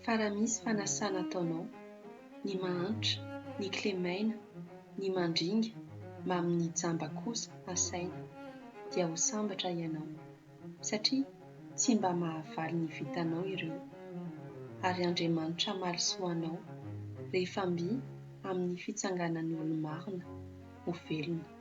Fa raha misy fanasana ataonao, ny mahantra, ny kilemaina, ny mandringa, mbamin'ny jamba kosa asaina, dia ho sambatra ianao, satria tsy mba mahavaly ny vitanao ireo, ary Andriamanitra hamaly soa anao rehefa mby amin'ny fitsanganan'ny olo-marina ho velona.